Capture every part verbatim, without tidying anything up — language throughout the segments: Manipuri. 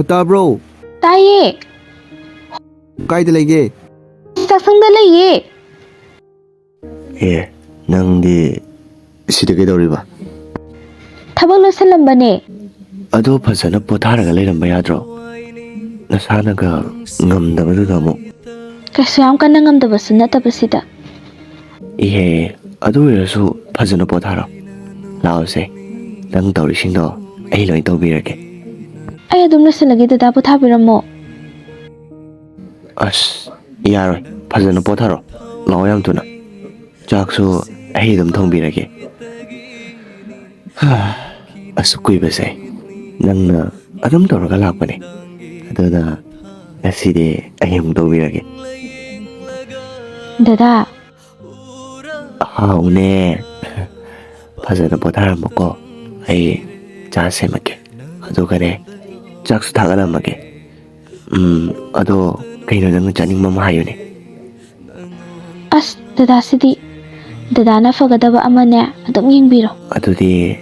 ꯇꯥꯕ꯭ꯔꯣ? ꯇꯥꯏꯌꯦ꯫ ꯀꯥꯏꯗ ꯂꯩꯒꯦ? ꯆꯥꯛꯁꯪꯗ ꯂꯩꯌꯦ꯫ ꯑꯦ, ꯅꯪꯗꯤ ꯁꯤꯗ ꯀꯩꯗꯧꯔꯤꯕ? ꯊꯕꯛ ꯂꯣꯏꯁꯜꯂꯝꯕꯅꯦ꯫ ꯑꯗꯣ ꯐꯖꯅ ꯄꯣꯊꯥꯔꯒ ꯂꯩꯔꯝꯕ ꯌꯥꯗ꯭ꯔꯣ? ꯅꯁꯥꯅꯒ ꯉꯝꯗꯕꯗꯨꯗ ꯑꯃꯨꯛ꯫ ꯀꯩꯁꯨ ꯌꯥꯝ ꯀꯟꯅ ꯉꯝꯗꯕꯁꯨ ꯅꯠꯇꯕꯁꯤꯗ꯫ ꯏꯍꯦ, ꯑꯗꯨ ꯑꯣꯏꯔꯁꯨ ꯐꯖꯅ ꯄꯣꯊꯥꯔꯣ꯫ ꯂꯥꯛꯑꯣꯁꯦ, ꯅꯪ ꯇꯧꯔꯤꯁꯤꯡꯗꯣ ꯑꯩ ꯂꯣꯏ ꯇꯧꯕꯤꯔꯒꯦ꯫ ꯑꯩ ꯑꯗꯨꯝ ꯂꯣꯏꯁꯤꯜꯂꯒꯦ, ꯗꯗꯥ ꯄꯣꯊꯥꯕꯤꯔꯝꯃꯣ꯫ ꯑꯁ, ꯌꯥꯔꯣꯏ, ꯐꯖꯅ ꯄꯣꯊꯥꯔꯣ꯫ ꯂꯥꯛꯑꯣ ꯌꯥꯝ ꯊꯨꯅ꯫ ꯆꯥꯛꯁꯨ ꯑꯩ ꯑꯗꯨꯝ ꯊꯣꯡꯕꯤꯔꯒꯦ꯫ ꯍꯥ, ꯑꯁꯨꯛ ꯀꯨꯏꯕꯁꯦ ꯅꯪꯅ ꯑꯗꯨꯝ ꯇꯧꯔꯒ ꯂꯥꯛꯄꯅꯦ꯫ ꯑꯗꯨꯅ ꯉꯁꯤꯗꯤ ꯑꯩ ꯑꯃꯨꯛ ꯇꯧꯕꯤꯔꯒꯦ꯫ ꯗꯗꯥ꯫ ꯍꯥꯎꯅꯦ꯫ ꯐꯖꯅ ꯄꯣꯊꯥꯔꯝꯃꯣꯀꯣ꯫ ꯑꯩ ꯆꯥ ꯁꯦꯝꯃꯛꯀꯦ꯫ ꯑꯗꯨꯒꯅꯦ, ꯆꯥꯛꯁꯨ ꯊꯥꯒꯠꯂꯝꯃꯒꯦ꯫ ꯎꯝ, ꯑꯗꯣ ꯀꯩꯅꯣ ꯅꯪꯅ ꯆꯥꯅꯤꯡꯕ ꯑꯃ ꯍꯥꯏꯌꯨꯅꯦ꯫ ꯑꯁ, ꯗꯗꯥꯁꯤꯗꯤ꯫ ꯗꯗꯥꯅ ꯐꯒꯗꯕ ꯑꯃꯅꯦ ꯑꯗꯨꯝ ꯌꯦꯡꯕꯤꯔꯣ꯫ ꯑꯗꯨꯗꯤ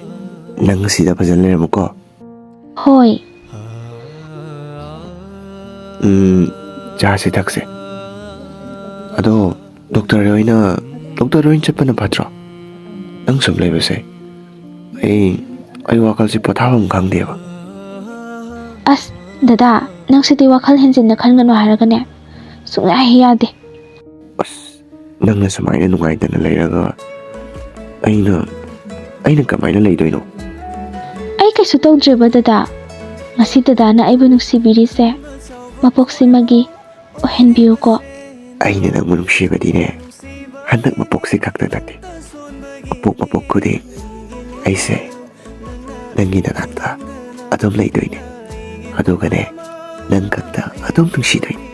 ꯅꯪ ꯁꯤꯗ ꯐꯖꯅ ꯂꯩꯔꯝꯃꯨꯀꯣ꯫ ꯍꯣꯏ꯫ ꯎꯝ, ꯆꯥꯁꯤ ꯊꯛꯁꯦ꯫ ꯑꯗꯣ ꯗꯣꯛꯇꯔ ꯍꯣꯏꯅ, ꯗꯣꯛꯇꯔ ꯍꯣꯏꯅ ꯆꯠꯄꯅ ꯐꯠꯇ꯭ꯔꯣ? ꯅꯪ ꯁꯨꯝ ꯂꯩꯕꯁꯦ ꯑꯩ, ꯑꯩ ꯋꯥꯈꯜꯁꯦ ꯄꯣꯊꯥꯐꯝ ꯈꯪꯗꯦꯕ꯫ ꯑꯁ, ꯗꯗꯥ, ꯅꯪ ꯁꯤꯗꯤ ꯋꯥꯈꯜ ꯍꯦꯟꯖꯤꯟꯅ ꯈꯟꯒꯅꯨ ꯍꯥꯏꯔꯒꯅꯦ ꯁꯨꯡꯌꯥ ꯍꯦꯛ ꯌꯥꯗꯦ꯫ ꯑꯁ, ꯅꯪꯅ ꯁꯨꯃꯥꯏꯅ ꯅꯨꯡꯉꯥꯏꯇꯅ ꯂꯩꯔꯒ ꯑꯩꯅ, ꯑꯩꯅ ꯀꯃꯥꯏꯅ ꯂꯩꯗꯣꯏꯅꯣ? ꯑꯩ ꯀꯩꯁꯨ ꯇꯧꯗ꯭ꯔꯦꯕ, ꯗꯗꯥ꯫ ꯉꯁꯤ ꯗꯗꯥꯅ ꯑꯩꯕꯨ ꯅꯨꯡꯁꯤꯕꯤꯔꯤꯁꯦ ꯃꯄꯣꯛꯁꯤꯃꯒꯤ ꯑꯣꯏꯍꯟꯕꯤꯌꯨꯀꯣ꯫ ꯑꯩꯅ ꯅꯪꯕꯨ ꯅꯨꯡꯁꯤꯕꯗꯤꯅꯦ, ꯍꯟꯗꯛ ꯃꯄꯣꯛꯁꯤ ꯈꯛꯇ ꯅꯠꯇꯦ, ꯃꯄꯣꯛ ꯃꯄꯣꯛ ꯈꯨꯗꯤꯡ ꯑꯩꯁꯦ ꯅꯪꯒꯤ ꯅꯅꯥꯛꯇ ꯑꯗꯨꯝ ꯂꯩꯗꯣꯏꯅꯦ꯫ ꯑꯗꯨꯒꯅꯦ, ꯅꯪ ꯈꯛꯇ ꯑꯗꯨꯝ ꯅꯨꯡꯁꯤꯗꯣꯏꯅꯦ꯫